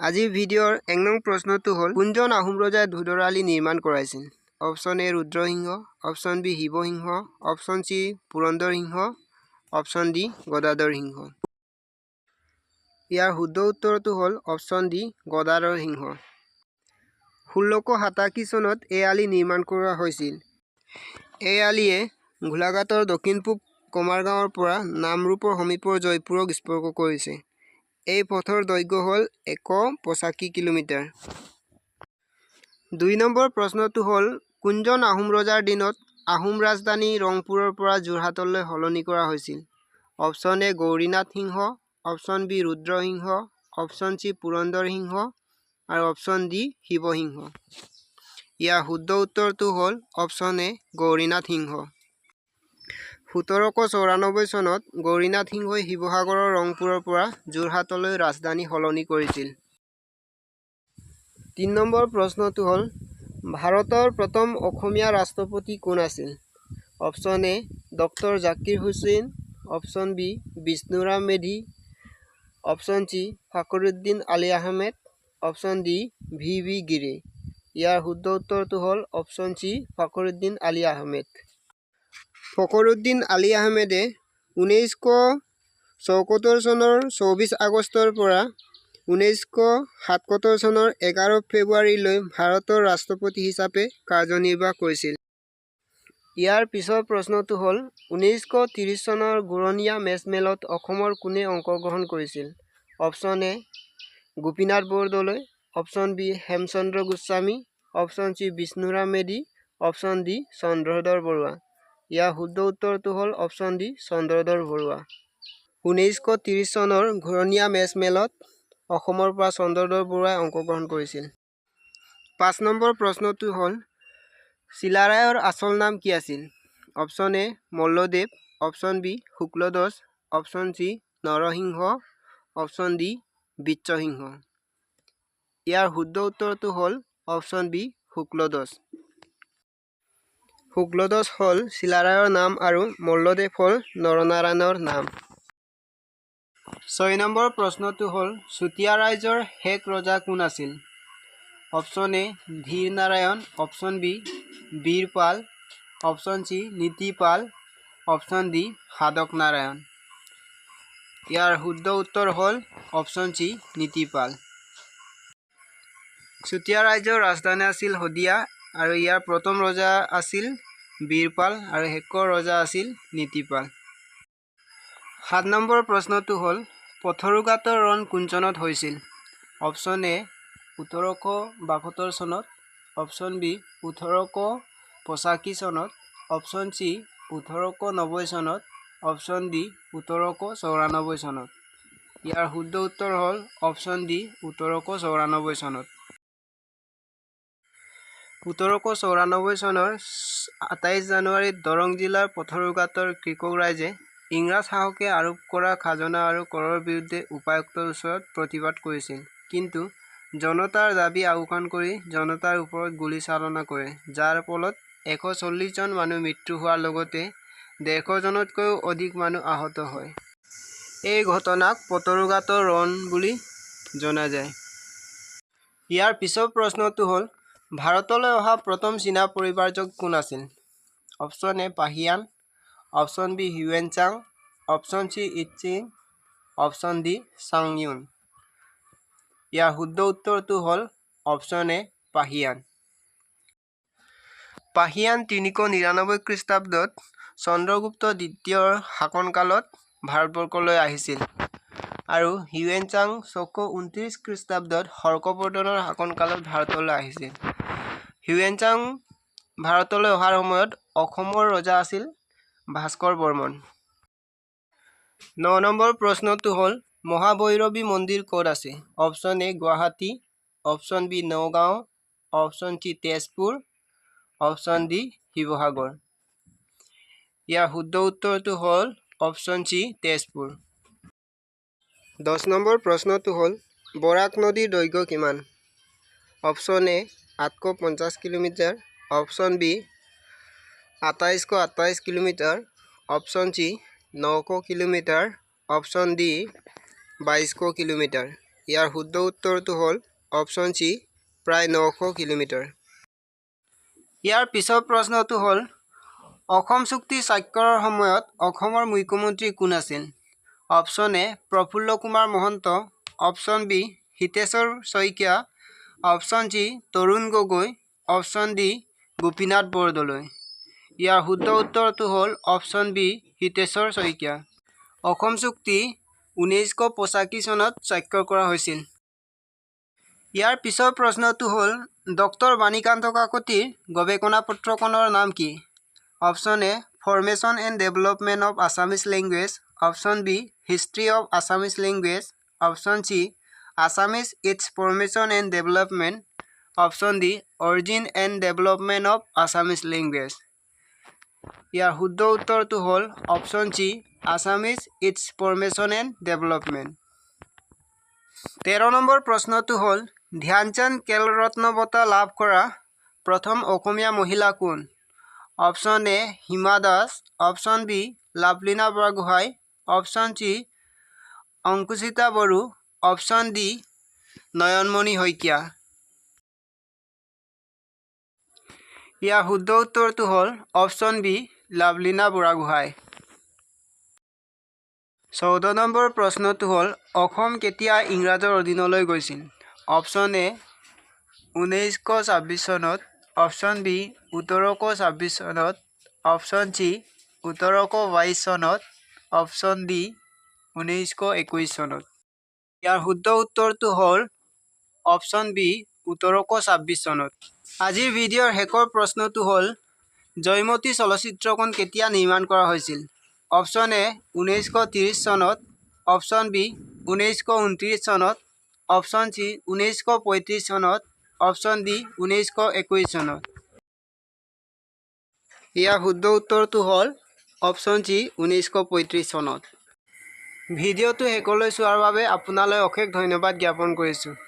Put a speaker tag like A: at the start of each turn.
A: আজিৰ ভিডিঅ'ৰ এক নং প্ৰশ্নটো হ'ল, কোনজন আহোম ৰজাই ধোদৰ আলি নিৰ্মাণ কৰাইছিল? Option A Rudrasingha, option B Siva Singha, option C Purandar Singha, option D Gadadhar সিংহ। ইয়াৰ শুদ্ধ উত্তৰটো হ'ল অপশ্যন ডি গদাধৰ সিংহ। 1687 চনত এই আলি নিৰ্মাণ কৰা হৈছিল। এই আলিয়ে গোলাঘাটৰ দক্ষিণ পূব কমাৰগাঁৱৰ পৰা নামৰূপৰ সমীপৰ জয়পুৰক স্পৰ্শ কৰিছে। এই পথৰ দৈৰ্ঘ্য হ'ল 185 কিলোমিটাৰ। দুই নম্বৰ প্ৰশ্নটো হ'ল, কোনজন আহোম ৰজাৰ দিনত আহোম ৰাজধানী ৰংপুৰৰ পৰা যোৰহাটলৈ সলনি কৰা হৈছিল? Option A Gaurinath Singha, option B Rudrasingha, option C Purandar Singha আৰু অপশ্যন ডি শিৱসিংহ। ইয়াৰ শুদ্ধ উত্তৰটো হ'ল অপশ্যন এ গৌৰীনাথ সিংহ। 1794 চনত গৌৰীনাথ সিংহই শিৱসাগৰৰ ৰংপুৰৰ পৰা যোৰহাটলৈ ৰাজধানী সলনি কৰিছিল। তিনি নম্বৰ প্ৰশ্নটো হ'ল, ভাৰতৰ প্ৰথম অসমীয়া ৰাষ্ট্ৰপতি কোন আছিল? Option A doctor Zakir Hussain, option B Bishnuram Medhi, option C Fakhruddin Ali Ahmed, option D V V Giri. ইয়াৰ শুদ্ধ উত্তৰটো হ'ল অপশ্যন চি ফখৰুদ্দিন আলী আহমেদ। ফখৰুদ্দিন আলী আহমেদে 1974 চনৰ 24 আগষ্টৰ পৰা 1977 চনৰ 11 ফেব্ৰুৱাৰীলৈ ভাৰতৰ ৰাষ্ট্ৰপতি হিচাপে কাৰ্যনিৰ্বাহ কৰিছিল। ইয়াৰ পিছৰ প্ৰশ্নটো হ'ল, 1930 চনৰ ঘূৰণীয়া মেজমেলত অসমৰ কোনে অংশগ্ৰহণ কৰিছিল? Option A Gopinath Bordoloi, option B Hemchandra Goswami, option C Bishnuram Medhi, option D Chandradhar Barua. ইয়াৰ শুদ্ধ উত্তৰটো হ'ল অপশ্যন ডি চন্দ্ৰধৰ বৰুৱা। 1930 চনৰ ঘূৰণীয়া মেজমেলত অসমৰ পৰা চন্দ্ৰধৰ বৰুৱাই অংশগ্ৰহণ কৰিছিল। পাঁচ নম্বৰ প্ৰশ্নটো হ'ল, চিলাৰায়ৰ আচল নাম কি আছিল? Option A Malladev, option B Shukladhwaj, option C Narsingha, option D Biswasingha. ইয়াৰ শুদ্ধ উত্তৰটো হ'ল অপশ্যন বি শুক্লধ্বজ। শুক্লধ্বজ হ'ল চিলাৰায়ৰ নাম আৰু মল্লদেৱ হ'ল নৰনাৰায়ণৰ নাম। ছয় নম্বৰ প্ৰশ্নটো হ'ল, চুতীয়া ৰাজ্যৰ শেষ ৰজা কোন আছিল? Option A Dhir Narayan, option B Birpal, option C Nitipal, option D সাধক নাৰায়ণ। ইয়াৰ শুদ্ধ উত্তৰ হ'ল অপশ্যন চি নীতিপাল। চুতীয়া ৰাজ্যৰ ৰাজধানী আছিল শদিয়া আৰু ইয়াৰ প্ৰথম ৰজা আছিল বীৰপাল আৰু শেষৰ ৰজা আছিল নীতিপাল। সাত নম্বৰ প্ৰশ্নটো হ'ল, পথৰুঘাটৰ ৰণ কোন চনত হৈছিল? অপশ্যন এ 1872 চনত, অপশ্যন বি 1885 চনত, অপশ্যন চি 1890 চনত, অপশ্যন ডি 1894 চনত। ইয়াৰ শুদ্ধ উত্তৰ হ'ল অপশ্যন ডি 1894 চনত। 1894 চনৰ 28 জানুৱাৰীত দৰং জিলাৰ পথৰুঘাটৰ কৃষক ৰাইজে ইংৰাজ শাসকে আৰোপ কৰা খাজনা আৰু কৰৰ বিৰুদ্ধে উপায়ুক্তৰ ওচৰত প্ৰতিবাদ কৰিছিল। কিন্তু জনতাৰ দাবী আওকাণ কৰি জনতাৰ ওপৰত গুলীচালনা কৰে, যাৰ ফলত 140 জন মানুহ মৃত্যু হোৱাৰ লগতে 150 জনতকৈও অধিক মানুহ আহত হয়। এই ঘটনাক পথৰুঘাটৰ ৰণ বুলি জনা যায়। ইয়াৰ পিছৰ প্ৰশ্নটো হ'ল, ভাৰতলৈ অহা প্ৰথম চীনা পৰিব্ৰাজক কোন আছিল? Option A Fahien, option B Hiuen Tsang, option C ইটছিং, option D Chang Yun. ইয়াৰ শুদ্ধ উত্তৰটো হ'ল অপশ্যন এ পাহিয়ান। পাহিয়ান 399 খ্ৰীষ্টাব্দত চন্দ্ৰগুপ্ত দ্বিতীয়ৰ শাসনকালত ভাৰতবৰ্ষলৈ আহিছিল আৰু হিউৱেনচাং 629 খ্ৰীষ্টাব্দত হৰ্ষবৰ্ধনৰ শাসনকালত ভাৰতলৈ আহিছিল। হিউৱেনচাং ভাৰতলৈ অহাৰ সময়ত অসমৰ ৰজা আছিল ভাস্কৰ বৰ্মন। ন নম্বৰ প্ৰশ্নটো হ'ল, মহাভৈৰৱী মন্দিৰ ক'ত আছে? Option A Guwahati, option B Nagaon, option C Tezpur, option D Sivasagar. ইয়াৰ শুদ্ধ উত্তৰটো হ'ল অপশ্যন চি তেজপুৰ। 10 নম্বৰ প্ৰশ্নটো হ'ল, বৰাক নদীৰ দৈৰ্ঘ্য কিমান? Option A 850 kilometre, option B 2828 kilometre, option C 900 kilometre, option D 2200 kilometre. ইয়াৰ শুদ্ধ উত্তৰটো হ'ল অপশ্যন চি, প্ৰায় 900 কিলোমিটাৰ। ইয়াৰ পিছৰ প্ৰশ্নটো হ'ল, অসম চুক্তি স্বাক্ষৰৰ সময়ত অসমৰ মুখ্যমন্ত্ৰী কোন আছিল? Option A Prafulla Kumar Mahanta, option B Hiteswar Saikia, option C Tarun Gogoi, option D Gopinath Bordoloi. ইয়াৰ শুদ্ধ উত্তৰটো হ'ল অপশ্যন বি হিতেশ্বৰ শইকীয়া। অসম চুক্তি 1985 চনত স্বাক্ষৰ কৰা হৈছিল। ইয়াৰ পিছৰ প্ৰশ্নটো হ'ল, ডক্টৰ বাণীকান্ত কাকতিৰ গৱেষণা পত্ৰখনৰ নাম কি? Option A Formation and Development of Assamese Language, option B History of Assamese Language, option C Assamese, its Formation and Development, option D Origin and Development of Assamese Language. ইয়াৰ শুদ্ধ উত্তৰটো হ'ল option C Assamese, its Formation and Development. 13 number প্ৰশ্নটো হ'ল, ধ্যানচান্দ খেলৰত্ন বঁটা লাভ কৰা প্ৰথম অসমীয়া মহিলা কোন? Option A Hima Das, option B Lovlina Burhagohain, option C Ankushita Bodo, option D Nayanmoni Saikia. ইয়াৰ শুদ্ধ উত্তৰটো হ'ল option B Lovlina Borgohain. 14 number প্ৰশ্নটো হ'ল, অসম কেতিয়া ইংৰাজৰ অধীনলৈ গৈছিল? অপশ্যন এ 1926 চনত, অপশ্যন বি 1826 চনত, অপশ্যন চি 1822 চনত, অপশ্যন ডি 1921 চনত। ইয়াৰ শুদ্ধ উত্তৰটো হ'ল অপশ্যন বি 1826 চনত। আজিৰ ভিডিঅ'ৰ শেষৰ প্ৰশ্নটো হ'ল, জয়মতী চলচ্চিত্ৰখন কেতিয়া নিৰ্মাণ কৰা হৈছিল? অপশ্যন এ 1930 চনত, অপশ্যন বি 1929 চনত, অপশ্যন চি 1935 চনত, অপশ্যন ডি 1921 চনত। ইয়াৰ শুদ্ধ উত্তৰটো হ'ল অপশ্যন চি 1935 চনত। ভিডিঅ'টো শেষলৈ চোৱাৰ বাবে আপোনালৈ অশেষ ধন্যবাদ জ্ঞাপন কৰিছোঁ।